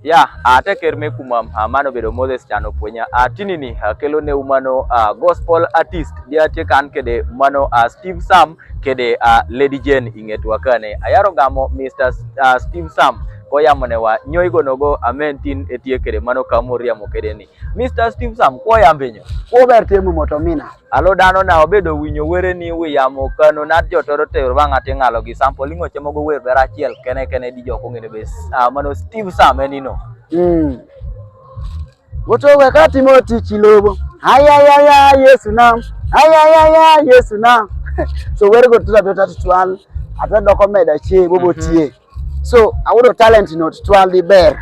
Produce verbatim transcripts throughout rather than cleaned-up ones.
Ya, a, ateker me kumam, a, mano bedo Moses Chan Opwenya, a, tinini, a, akelone u mano, a, gospel artist, dia tye kan kede mano, a, Steve Sam, kede, a, Lady Jane i ngetwa kane. Ayaro gamo Mister S-, a, Steve Sam, ko yamone wa, nyoigo nogo, a, men tin etye kede mano ka muriamo kede ni. Mister Steve Sam, ko yambe nyo? Ko ber tye mo moto mina. Alo dano na obedo winyo were ni wi yamo kano nat jo toro tero bang' ati ng'alo gi sample ingo chemo go wer ber achiel kene kene di jo kong'ene be s-, a, mano Steve Sam en ino. Mm. Woto we ka timo tich i lobo. Ay, ay, ay, ay, Yesu na. Ay, ay, ay, ay, Yesu na. So wer go tuta tuta twal. Ata doko meda chie bobo Mhm. tie. So, awudo talent no twal di ber.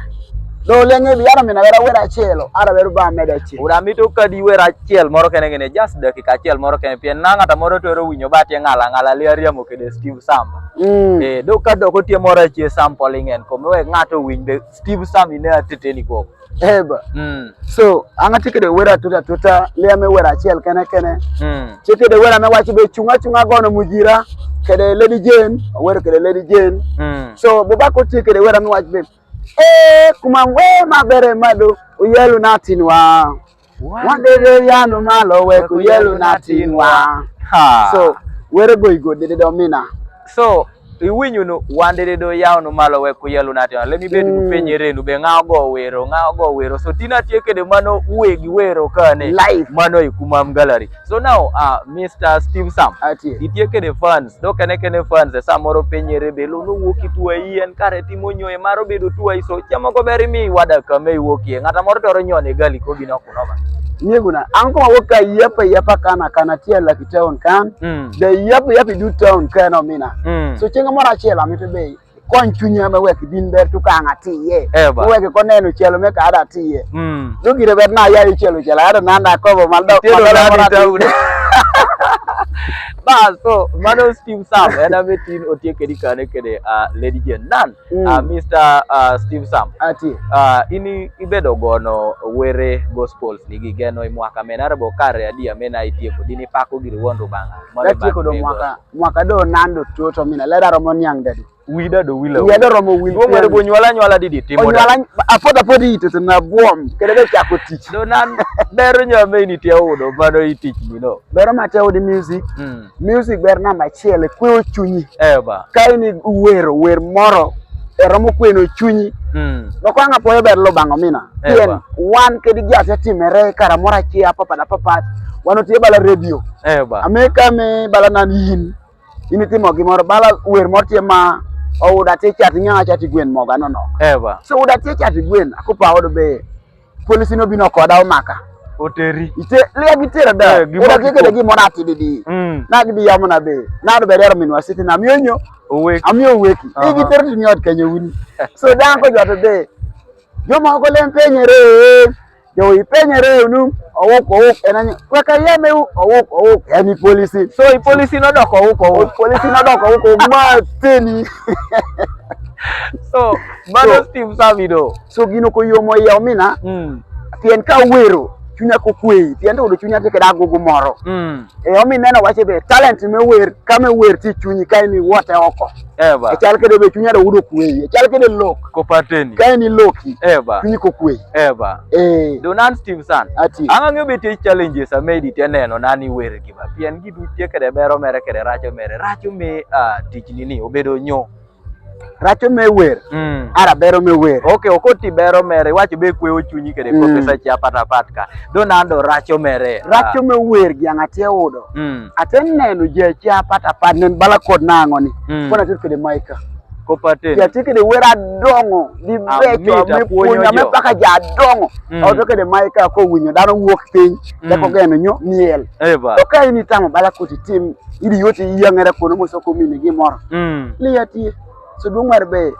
Do lenge bi ara mina wera wera achiel, ara wera ba meda achiel. Uda mito ka di wera achiel moro kene kene, just dakika achiel moro kene, pien na ng'ata moro toro winyo ba tie ng'ala ng'ala li ariamo kede Steve Sam. Mm. Eh, do ka doko tie moro achie sampling en, kome we ng'ato winj be Steve Sam ine atete ni koko. Eba. Mm. So, an atye kede wer atuta atuta, lia me wer achiel kene kene. Mm. Tye kede wer ame wacho be chunga chunga gono mujira, kede Lady Jane, wer kede Lady Jane. Mm. So, bubako tye kede wer ame wacho be, eh, kuma we ma bere mado, uyelu natin wa. Wan dede yanu malo we kuyelu natin wa. Ha. So, were go igo dede do mina. So, iwinyo nu, wan dede do yanu malo we kuyelu natin wa. Lemi bed Mm. upenyere nu be ng'a ogo wero, ng'a ogo wero. So, tina tye kede mano uwegi wero kane. Live. Mano i Kumam Gallery. So now, uh, Mister Steve Sam, Ati. Itye kede fans, do kene kene fans, e samoro penyere be lo no wuok itwa ien kare timo nyoe maro bedo twa iso, chamo go beri mi wada kame iwuok ie, ng'ata moro toro nyone gali ko bino kuno ba. Nieguna, an kuma wuok ka yapa yapa kana kana tie la ki town kan, Mm. de yapa yapa du town kan omina. Mm. So chenga moro achiel amito be, kony chunya me wek din ber tu ka ng'ati ye. Eba. Wek ko neno chelo me ka ada ti ye. Mm. Do gire ber na ya chelo chelo, ada nanda ko bo mal do. Tero mal do nani moro tabu. Bas, so, mano Steve Sam, en abe tin otie kedi kane kede, ah, Lady Jane. Nan, Mm. ah, Mister, ah, Steve Sam. Ati. Ah, ini ibedo gono were gospels ni gi geno i mwaka men arabo kare adi amena itieko, dini pako giri wondu banga. Mano Ati ko do bang' mwaka, mwaka do nando tuoto mina, leda romo niang dadi. Wida do wila. Wida do romo wil. Duong' wede bo nyuala nyuala didi timo da. Onyuala apod apod ito to na buom. Kede be chako tich. Do nan bero nyame ini tie udo mano i tich ni no. Bero ma tie udi music. Mm. Music ber namba achiel, e kweyo chunyi. Eba. Ka ini wero, wer moro, e romo kweno chunyi. Mm. Nokwanga poyo ber lo bango mina. Eba. Pien, wan kedi gi ate timere kara moro achiel papat papat. Wan otie bala radio. Eba. Ame kame bala nan yin. In itimo gimoro, bala wer moro tye ma, o, uda tye cat, ing'e ng'a cat gwen moga nono. Eba. So uda tye cat gwen, akupa odo be, polisi no bino koda omaka. Oteri. Ite, lia gitera da. Eh, gimoro uda tye kede gimoro atidi di. Mm. Na gidi yamo na be, na do be rero minwa siti na miyo nyo. Oweki. Amiyo weki. Aha. Igi tero tini ot kenyo wuni. So danko joto be, joma ok olem penyere, jo ipenyere unu, owuk, owuk, en anyo, kweka yeme u, owuk, owuk, en i polisi. So, i polisi nodoko owuk, owuk. O, polisi nodoko owuk, owuk, ma teni. So, mano So, Steve Sam ido. So, gino ko yomo iya omina, Mm. pien ka wero, chunya ko kwe, pien to udo chunya teke da gugu moro. Mm. E, omi neno wache be, talent me wer, ka me wer ti chunyi ka ini wote oko. Eba. E chal kede be chunya do udo kwe, e chal kede lok. Ko pateni. Ka ini loki. Eba. Chunyi ko kwe. Eba. Eh. Do nan Steve Sam. Ati. Anga nge be ti challenges a me di ti neno nani wer gi ba. Pien gi du tie kede bero mere kede racho mere. Racho me, ah, tich ni ni, obedo nyo. Racho me wer. Mm. Ara bero me wer. Okay, okoti bero mere, wacho be kwe ochunyi kede Mm. professor chia pata pat ka. Do nando racho mere. Racho Ah. me wer gi ang'a tie udo. Mm. Ate neno je chia pata pat nen bala kod nango ni. Mm. Kona tit kede maika. Ko paten. Ya ti kede wer adongo, di Amit becho, me apuonyo puonyo, me jo. paka ja adongo. Mm. Oto kede maika ko winyo, dano wuok piny, Mm. dako geno nyo, miel. Eba. To ka ini tamo bala koti tim, idi yoti yangere kono moso ko mini gimoro. Mm. Liya ti, so duong' mar be,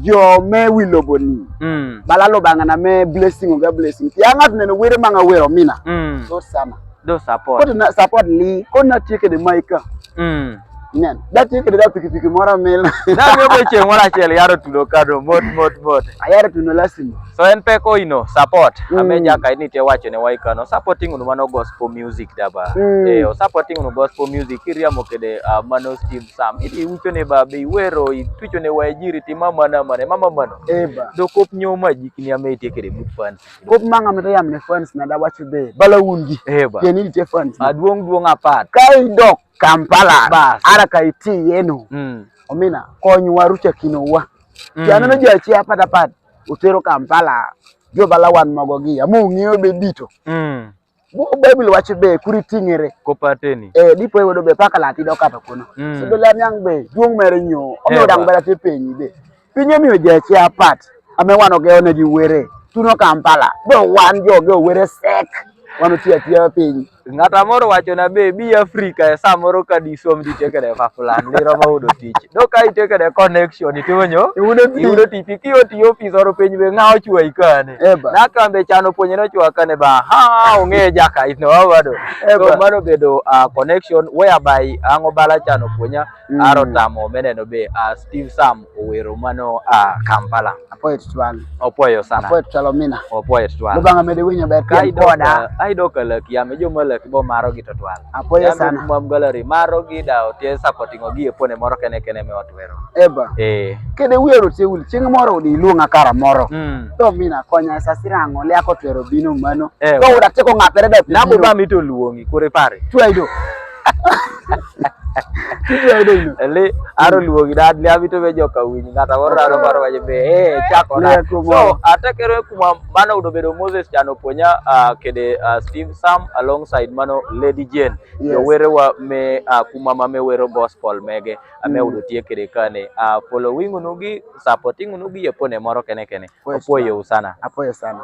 jo me wilo boni. Mm. Bala lo bangana me blessing oga blessing. Ti angat neno were manga wero mina. Mm. So sana. Do support. Koti na support li, koti na tie kede maika. Mm. Nen, da ti kede da pikipiki moro mil. Da mi obe che moro achiel yaro tudo kado, mot, mot, mot. Ayaro tudo lasima. So en pek oino, support. Mm. Ame jaka ini te wacho ne wai kano, supporting unu mano gospel music da ba. Mm. Eh, o supporting unu gospel music, iriamo kede, ah, mano Steve Sam. Iti ucho ne ba, be iwero, itucho ne wai jiri, ti mama na mane, mama mano. Eh ba. Do kop nyoma jik ni ame ite kede good fans. Kop manga mito yam ne fans na da wacho be. Bala wungi. Eh ba. Ye ni ite fans. Aduong' duong' apat. Ka idok Kampala. Bas. Ara ka iti yeno. Mm. Omina, konywa rucha kinowa. Mm. Ti aneno ji achiel apat apat. Utero Kampala. Jo bala wan mogo gi. Amu ng'iyo be dito. Mm. Bo Bible wacho be kuri ting'ere. Kopateni. Eh, dipo iwedo be paka lati do kato kuno. Mm. So be la nyang be, duong' mere nyo. Omiyo dang bela te penyi be. Piny omiyo ji achiel apat. Ame wan ogewo ne gi were. Tuno Kampala. Be wan jo ogewo were sek. Wan otiyo atiya piny. Ng'at amoro wacho na be, bi Afrika e samoro ka disom ditekele fa plan. Liro ma udo tich. Do ka itekele connection, ituonyo. Iudo tich. Iudo tich. Ki oti ofis oro piny be ng'a ochwa ikane. Eba. Na kambe chano puonye no chwa kane ba. Ha, ong'e jaka ino awado. Eba. So mano bedo, ah, connection whereby ang'o bala chano puonya. Mm. Aro tamo meneno be, ah, Steve Sam owero mano, ah, Kampala. Apoyo tutwal. Apoyo sana. Apoyo tutwal omina. Apoyo tutwal. Lubanga mede winyo ber ka idok koda. Ai dok laki yame joma laki bo maro gi tutwal. Apoyo sana. Yame kumam gallery maro gi da otie supporting ogi e pone moro kene kene me otwero. Eba. Eh. Kede wero te wil ching moro udi luonga kara moro. Mm. To mina konya sasirango le akotwero bino mano. Eba. To uda teko ng'apere da. Nabo ba mito luongi kure pare. Tuaido. Ele, aro luongi da adli abito be joka winyi, ng'ata moro aro maro wacho be, eh, chako na. So, atekere kuma mano udo bedo Moses Chano Ponya, ah, kede, ah, Steve Sam alongside mano Lady Jane. Yes. Jowere wa me, ah, kuma ma me wero gospel mege, ame udo tie kede kane. Ah, following unu gi, supporting unu gi, ye pone moro kene kene. Apoyo sana. Apoyo sana.